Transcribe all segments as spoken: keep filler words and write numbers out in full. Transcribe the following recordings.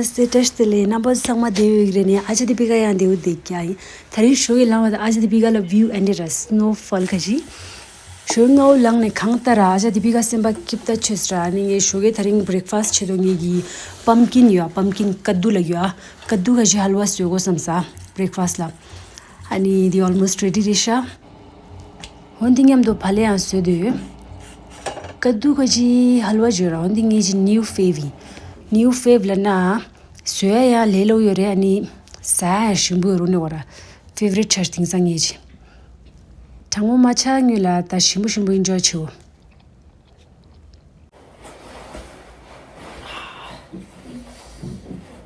སེ་བཀྲ་ཤིས་བདེ་ལེགས། རྣམ་པ་ཚང་མ་བདེ་པོ་ཡོད་ཀྱི་རེད་ནི། ཨ་ཅག་དི་པི་ཀ་ཡང་བདེ་པོ་བསྡད་ཀྱི་ཡིན། དེ་རིང་ཞོགས་ཀྱི་ལངས་པ་དང་ཨ་ཅག་དི་པི་ཀ་ལ་བིའུ་ཨེ་འདྲ་ར་སི་ནོ་ཧྥོལ་ཁ་ཤི། ཞོགས་སྔ་པོ་ལངས་ནས་གང་ལྟར་ར་ཨ་ཅག་དི་པི་ཀ་སེམས་པ་སྐྱིད་པོ་ཆགས་སོང་ར། ཨ་ནི་ངས་ཞོགས་ཀས་དེ་རིང་བྷི་རེག་ཕ་སི་ཊི་བྱེད་དོ། ངེད་ཀྱི་པམ་ཀིན་ཡོད་ཨ། པམ་ཀིན་ཀ་དུ་ལབ་ཀྱི་ཡོད་ཨ། ཀ་དུ་ཁ་ཤི་ཧལ་ཝ་བཟོ་དགོས་བསམ་ས་བྷི་རེག་ཕ་སི་ཊི་ལ། ཨ་ནི་འདི་ཨོལ་མོ་སི་ཊི་རེ་ཌི་རེད་ཤག་འོན་ཏེ་མཉམ་དུ་བག་ལེབ་ཡང་བཟོས་འདོད་ཡོད། ཀ་དུ་ཁ་ཤི་ཧལ་ཝ་བཟོས་ར། འོན་ཏེ་ངེད་ཀྱི་ནིའུ་ཕེ་བི། ནིའུ་ཕེ་བི་ལབ་ན་བཟོ་ཡ་ཡང་ལས་སླ་པོ་ཡོད་རེད། ཨ་ནི་ཟ་ཡ་ཡང་ཞིམ་པོ་ཡོད་རུང་ནི་བ་ར། ཕེ་ཝ་རི་ཊི་ཆགས་དེང་སང་ངེད་ཀྱི། གྲང་མོ་མ་ཆགས་སྔོན་ལ་ད་ཞིམ་པོ་ཞིམ་པོ་ཨེན་ཇོའི་བྱེད་འོ།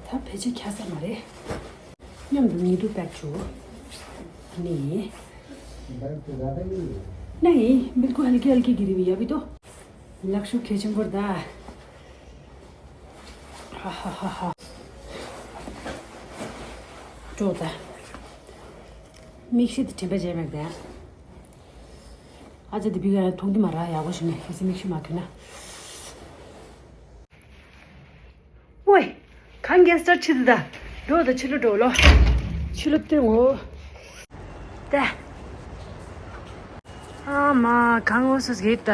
ད་ཕལ་ཆེར་ཁྱག་ས་མ་རེད། མཉམ་དུ་ཉི་དུ་པེག་བྱུག་ནི། नहीं, बिल्कुल हल्की हल्की गिरी हुई है अभी तो। लक्षु खेचन को दा। हाँ। ཅོ་ད། མིག་ཤེལ་དེ་དྲན་པ་བརྗེད་མེད་དེ། ཨ་ཅག་དི་པི་ཀ་ཡང་མཐོང་གི་མ་ར། ཡག་པོ་ཞིག་མེད། གལ་སྲིད་མིག་ཤེལ་མ་གྱོན་ན། ཝེ། གང་གེ་སི་ཊར་ཆི་དི་ད། འགྲོ་ད་ཕྱི་ལོགས་འགྲོ་ལོ། ཕྱི་ལོགས་སྟོན་འོ། ད། ཨ་མ་གང་འོ་སོ་སོ་གེ་ད།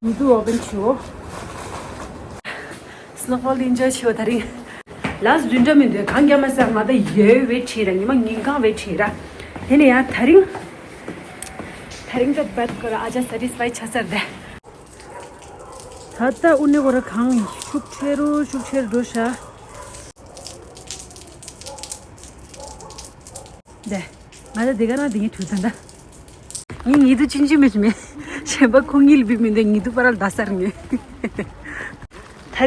ཉི་དུ་ཨོ་པན་བྱོས། སི་ནོ་ཧྥོལ་དེ་ཨེན་ཇོའི་བྱེད་འོ་དེ་རིང་། ལ་སི་ཛུན་འདྲ་མི་འདུག་གང་རྒྱ་མ་ས་ང་ད་ཡོད་ཝེ་ཊི་བྱེད་ར། ཉི་མ་ཉིན་གང་ཝེ་ཊི་བྱེད་ར། དེ་ནས་ཡང་དེ་རིང་། དེ་རིང་ད་བད་ཀོ་ར་ཨ་ཅག་སེ་ཊི་སི་ཕའི་ཆགས་ཚར་དེ། ད་ལྟ་དབུ་ནས་གོ་ར་གང་ཤུགས་ཆེ་རུ་ཤུགས་ཆེ་རུ་འགྲོ་ཤག་དེ། ང་ད་དེ་ག་རང་དེ་ངའི་དུས་ད་ད། ངའི་ཉི་དུ་ཅིན་ཅི་མི་ཅི་མེད། གཞན་པ་ཁོང་གཉིས་ལ་བི་མི་འདུག་ཉི་དུ་པ་ར་ལ་ད་སར་ངེ། དེ་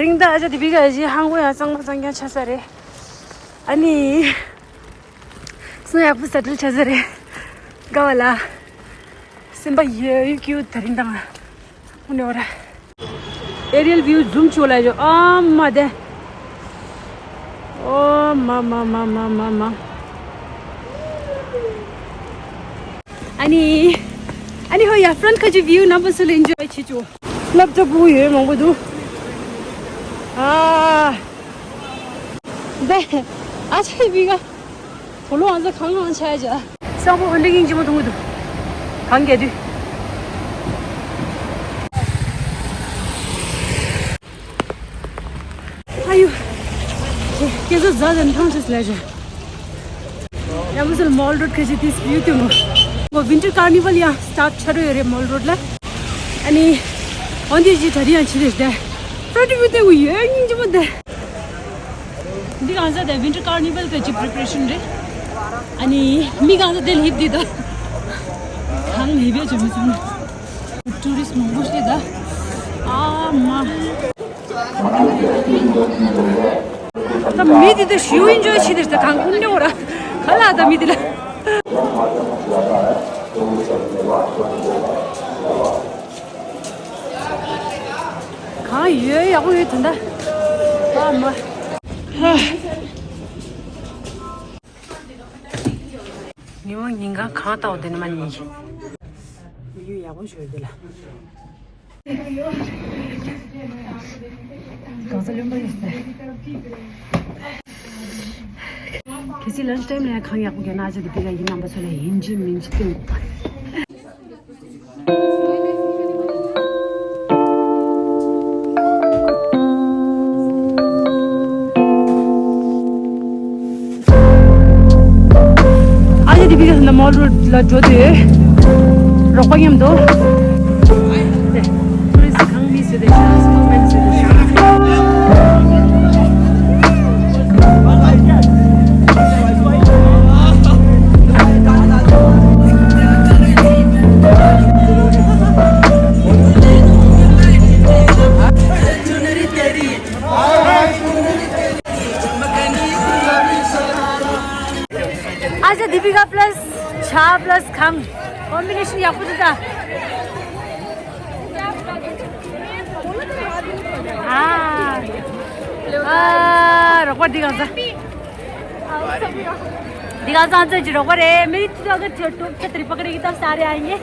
རིང་ད་ཨ་ཅག་དི་པི་ཀ་ཞིག་ཧང་གོ་ཡང་གཙང་མ་གཙང་རྐྱང་ཆགས་ས་རེད། ཨ་ནི། སུ་ཡག་པོ་སེ་ཊལ་ཆགས་ས་རེད། དགའ་བ་ལ། སེམས་པ་ཡོད་ཡོད་ཀྱི་ཡོད་དེ་རིང་དང་། ཨུ་ནེ་བ་ར། ཨེ་རི་ཡལ་བིའུ་ཛུམ་བྱོས་ལ་ཡོད། ཨ་མ་དེ། ཨོ་མ་མ་མ་མ་མ་མ། ཨ་ནི། ཨ་ནི་ཧོ་ཡ་ཕྲན་ཁ་ཅིག་བིའུ་རྣམ་པ་ཚོ་ལ་ཨེན་ཇོའི་བྱེད་ཆོག་སློབ་གྲྭ་ཕྲུ་གུ་ཡོད་མང་པོ་འདུག་ཨ། དེ། ཨ་ཅག་བི་ག་དོ་ལོ་ཨང་ས་གང་ལ་ཆ་ཡ་ཅག་སང་ཕོ་ཧོན་ལི་ཀིང་ཅི་མོ་ཐུང་གི་འདུག་གང་ག་དུས། ཨ་ཡུ། ཁྱེད་ཚོ་ཟ་ཟ་ནི་ཐང་ཆད་ལས་བྱ། ཡང་མུ་སུལ་མོལ་རོ་ཌི་ཁ་ཅིག་དེ་སི་བིའུ་དེ་མོ། ངོ་ཝིན་ཊར་ཀར་ནི་ཝལ་ཡང་སི་ཊར་ཊི་ཆགས་འགྲོ་ཡོད་རེད་མོལ་རོ་ཌི་ལ། ཨ་ནི། འོན་ཏེ་ཇི་ད་རི་ཡང་ཆི་རེད་དེ། ཕྲོ་ཊི་བིའུ་དེ་གུ་ཡོད་སྙིང་རྗེ་མོ་དེ། འདི་གང་ཟག་དེ་ཝིན་ཊར་ཀར་ནི་ཝལ་ག་ཅིག་པི་རི་པ་རེ་ཤན་རེད། ཨ་ནི་མི་གང་ཟག་དེ་ལྷིབ་འདི་དང་། གང་ལྷིབ་ཡ་ཅི་མི་སོང་། ཊུ་རི་སི་མང་པོ་ཞིག་ད། ཨ་མ། ད་མི་འདི་དང་ཞུ་ཨེན་ཇོའི་ཆེད་དུ་ད་གང་ཀུན་འདྲ་བོ་ར། ག་ལ་ད་མི་འདི་ལ། གང་ཡོད་ཡག་པོ་ཡོད་དོན་ད། ཨ་མ། ཉི་མ་ཉིན་གང་གང་ལྟ་བུ་དེ་ནི་མ་ཉིན་གྱི། ཡུལ་ཡག་པོ་ཞིག་ཡོད་དེ་ལ། གང་ས་ལོན་པ་ཡོད་ས། གལ་སྲིད་ལན་ཆི་ཊའིམ་ལ་ཡང་གང་ཡག་པོ་རྒྱག་ན་ཨ་ཅག་དེ་དེ་ག་ཡིན་རྣམ་པ་ཚོ་ལ་ཡིན་གཅིག་མིན་གཅིག་སྟོན། ཨ་ཡ་དེ་བི་ག་ན་མོལ་རོ་ཌི་ལ་འགྲོ་དུས་རོགས་པ་མཉམ་དུ། ཊུ་རི་སི་གང་མི་སུ་དེ་ཤ་སི་མོ་མེན་སུ་དེ་ཤ། ཨ་ཅག་དི་པི་ཀ་པ་ལ་སི་ཇ་པ་ལ་སི་གང་། ཀོམ་བི་ནེ་ཤན་ཡག་པོ་འདུག་ད། ཨ། ཨ། རོགས་པ་འདི་གང་ཟ། འདི་གང་ཟ་ཚོད་ཀྱི་རོགས་པ་རེད། མི་ཚོ་གི་ཐེར་ཐོབ་ཚེ་ཐེར་པ་ཀ་རེ་གི་ཏབ་ས་རེ་ཨ་ཡེ།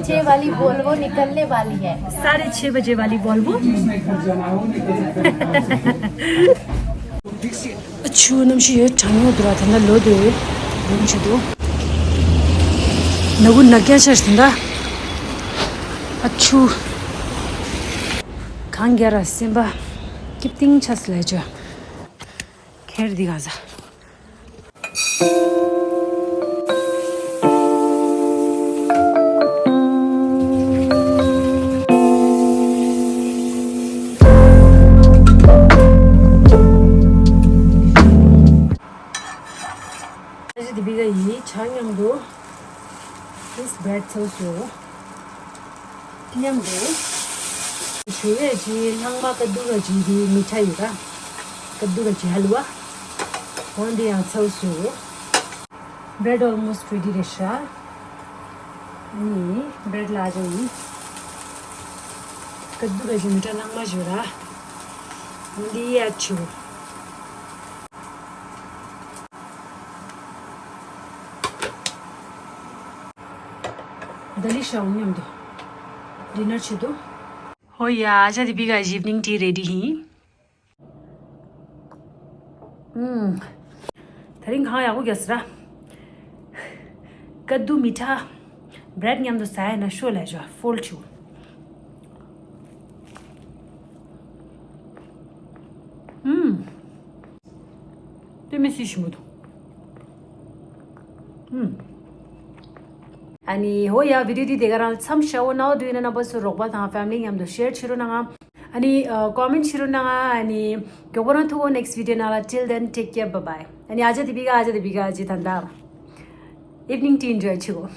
छह वाली वोल्वो निकलने वाली है। साढ़े छह बजे वाली वोल्वो। ཨ་ཆུ་གནམ་གཤིས་ཡོད་གྲང་ཉོག་འདུག་ར། ད་ལྟ་ལོ་དེ་རུང་ཆེ་འདུག་ནག་གུ་ནག་རྐྱང་ཤར་ཟིན་ད། ཨ་ཆུ། གང་རྒྱ་ར་སེམས་པ་སྐྱིབ་ཏིང་ཆ་སི་ལས་ཅོ། ཁེར་འདི་ག་ཟ། ཨ་ཅེ་དི་བི་ག་ཡིས་ཇ་མཉམ་དུ་ཨིས་བྷེ་རེད་ཚོས་སུ། མཉམ་དུ། ཞུ་ཡས་ཀྱི་ལྷག་མ་ཀ་དུ་ག་ཅི་དེ་མི་ཁྲ་ཡོད་ར། ཀ་དུ་ག་ཅི་ཧ་ལུ་བ། འོན་ཏེ་ཡང་ཚོས་སུ། བྷེ་རེད་ཨོལ་མོ་སི་ཊི་རེ་ཌི་རེད་ཤག་ཨ་ནི་བྷེ་རེད་ལ་ཨ་ཅེ་ཡིས། ཀ་དུ་ག་ཅི་མི་ཁྲ་ལྷག་མ་ཞུ་ར། འོན་ཏེ་ཡ་ཆུ། ད་ལི་ཤའོ་མཉམ་དུ་ཌི་ནར་བྱེད་དོ། ཧོ་ཡ། ཨ་ཅེ་དི་བི་ག་ཨི་བྷི་ནིང་ཊི་རེ་ཌི་ཡིན། ཨུམ། དེ་རིང་གང་ཡག་པོ་རྒྱག་སི་ར། ཀ་དུ་མི་ཁྲ། བྷེ་རེད་མཉམ་དུ་ཟ་ཡ་ན་ཤོ་ལ་ཞོ་ཧྥོལ་ཆུ། ཨུམ། དེ་མི་སྲིད་ཞིམ་པོ་འདུག་ཨུམ། ཨ་ནི་ཧོ་ཡ། བི་ཌི་ཡོ་འདི་དེ་ག་རང་མཚམས་བཞག་འོ། ནའོ་དུ་ཡིན་ན་རྣམ་པ་ཚོ་རོགས་པ་དང་ཕེ་མི་ལི་མཉམ་དུ་ཤེར་བྱེད་རོགས་གནང་ང་། ཨ་ནི་ཀོ་མེན་ཊི་བྱེད་རོགས་གནང་ང་། ཨ་ནི་མགྱོགས་པོ་རང་ཐུག་འོ་next video ནང་ལ། till then take care, bye bye. ཨ་ནི་ཨ་ཅེ་དི་བི་ག་ཨ་ཅེ་དི་བི་ག་ཨ་ཅེ་ད་ད། evening tea enjoy བྱེད་གོ།